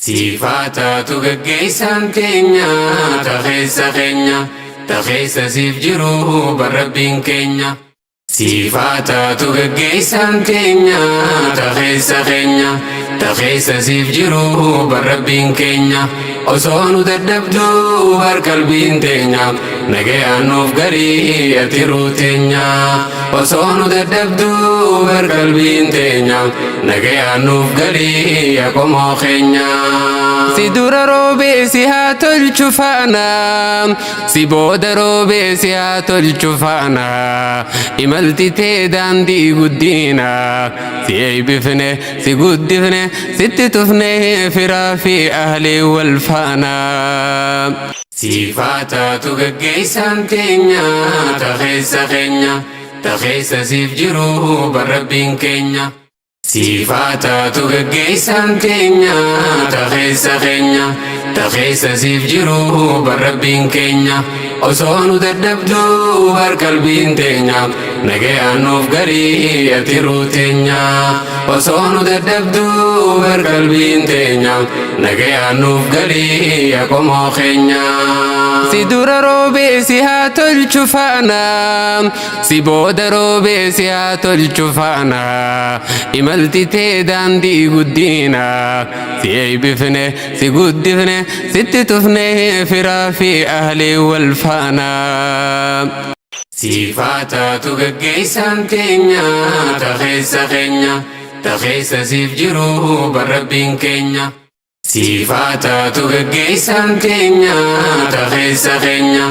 Siifaa taatu gaggeessaan teenya ta keessa keenya ta keessa siif jiru bar Rabbiin keenya. Siifaa taatu gaggeessaan teenya ta keessa keenya ta keessa siif jiru bar Rabbiin keenya. Osoo nu dadhabduu bar qalbiin teenya nagayaan nuuf garii ati ruu teenya. Osoo nu dadhabduu bar qalbiin teenya nagayaan nuuf galii yaa qomoo keenya. Si dura roobee si haa tolchu faana si booda roobee si haa tolchu faana imalti tee daandii guddina si eeybifne si guddifne sitti tufne firaa fi ahlii wal faana. Siifaa taatu gaggeessaan teenya ta keessa keenya ta keessa siif jiru bar Rabbiin keenya. Siifaa taatu gaggeessaan teenya ta keessa keenya ta keessa siif jiru bar Rabbiin keenya. Osoo nu dadhabduu bar qalbiin teenya nagayaan nuuf garii ati ruu teenya. Osoo nu dadhabduu bar qalbiin teenya nagayaan nuuf galii yaa qomoo keenya. Si dura roobee si haa tolchu faana si booda roobee si haa tolchu faana imalti tee daandii guddina si eeybifne si guddifne sitti tufne firaa fi ahlii wal faana. Siifaa taatu gaggeessaan teenya ta keessa keenya ta keessa siif jiru bar Rabbiin keenya. Siifaa taatu gaggeessaan teenya ta keessa keenya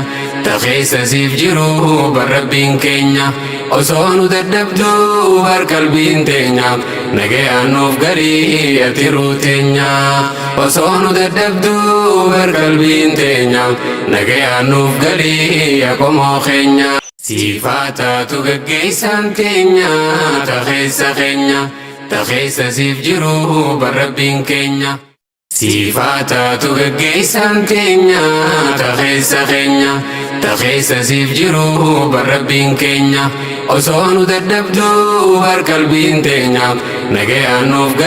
ta keessa siif jiru bar Rabbiin keenya. Osoo nu dadhabduu bar qalbiin teenya nagayaan nuuf galii ati ruu teenya. Osoo nu dadhabduu bar qalbiin teenya nagayaan nuuf galii yaa qomoo keenya. Siifaa taatu gaggeessaan teenya ta keessa keenya ta keessa siif jiru bar Rabbiin keenya. Siifaa taatu gaggeessaan teenya ta keessa keenya ta keessa siif jiru bar Rabbiin keenya. Osoo nu dadhabduu bar qalbiin teenya nagayaan nuuf galii.